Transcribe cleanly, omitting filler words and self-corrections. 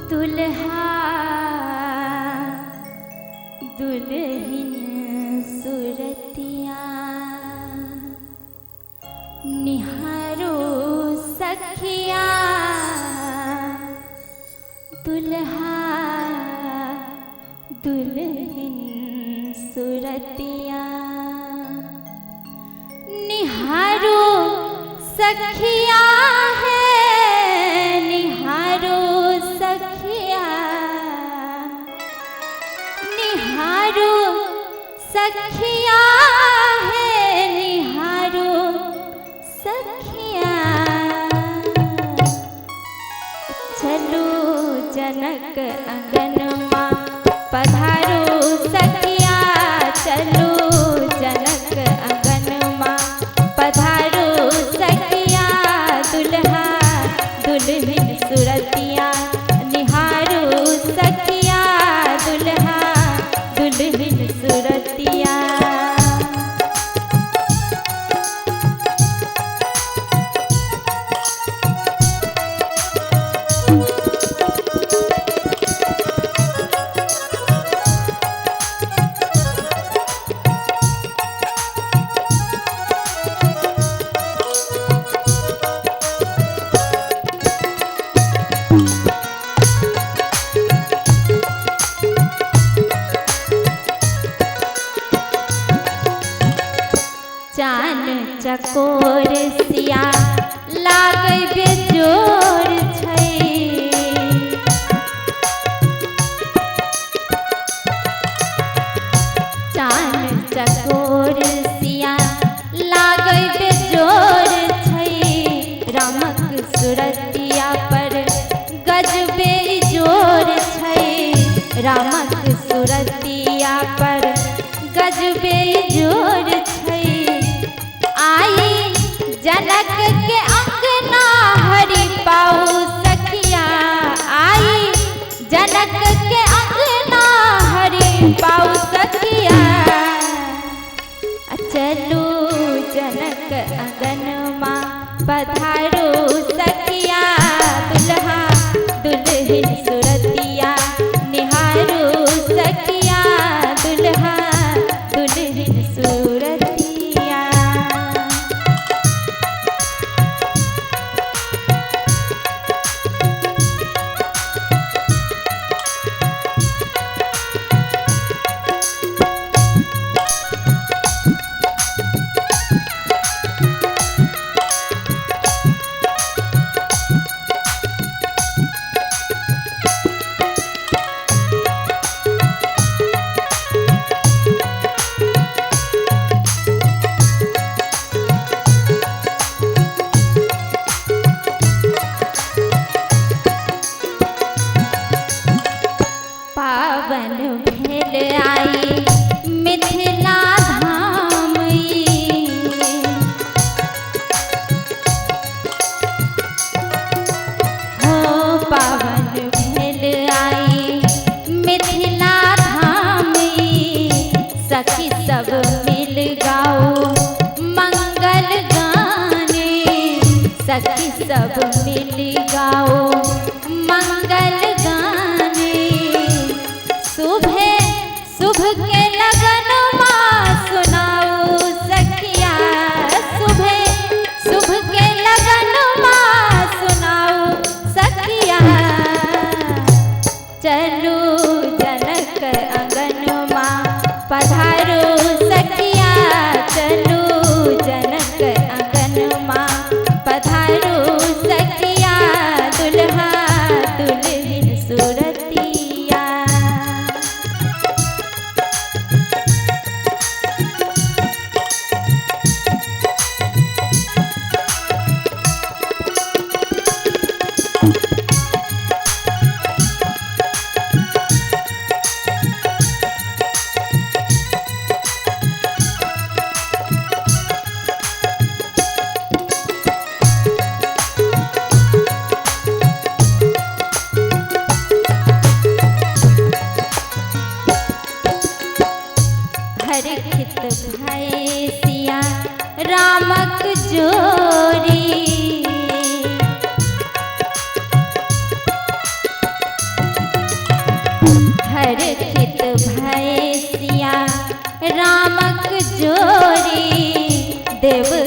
दुल्हा दुल्हन सुरतिया निहारो सखिया दुल्हा दुल्हन सुरतिया निहारो सखिया है निहारो सखिया निहारो सखिया है निहारो सखिया। चलो जनक अंगनमा पधारो सखिया, चलो जनक अंगनमा पधारो सखिया। दुल्हा दुल्हन सुरतिया निहारो सखिया, दुल्हा दुल्हन सुरतिया। चान चकोर सिया लागै बेजोर छै, चान चकोर सिया लागै बेजोर छै। रामक सुरतिया पर गजबे जोर छै, रामक सुरतिया पर गजबे जोर छै। आई जनक के अंगना हरि पाऊ सखिया, आई जनक के अंगना हरि पाऊ सखिया। चलो जनक अंगनमा पधारो सखिया, दुल्हा दुल्हन सुरतिया निहारो सखिया, दुल्हा दुल्हन सुरतिया। पावन भेल आई मिथिला धाम ई, हो पावन भेल आई मिथिला धाम ई। सखी सब मिल गाओ मंगल गाने, सखी सब मिल गाओ मंगल गाने। सुबह शुभ के लगन माँ सुनाओ सखिया, सुबह शुभ के लगन माँ सुनाओ सखिया। चलो जनक अंगनमा पधारो सखिया, चलो जनक अंगनमा पधारो सखिया। दुल्हा दुल्हन सुरतिया। देव।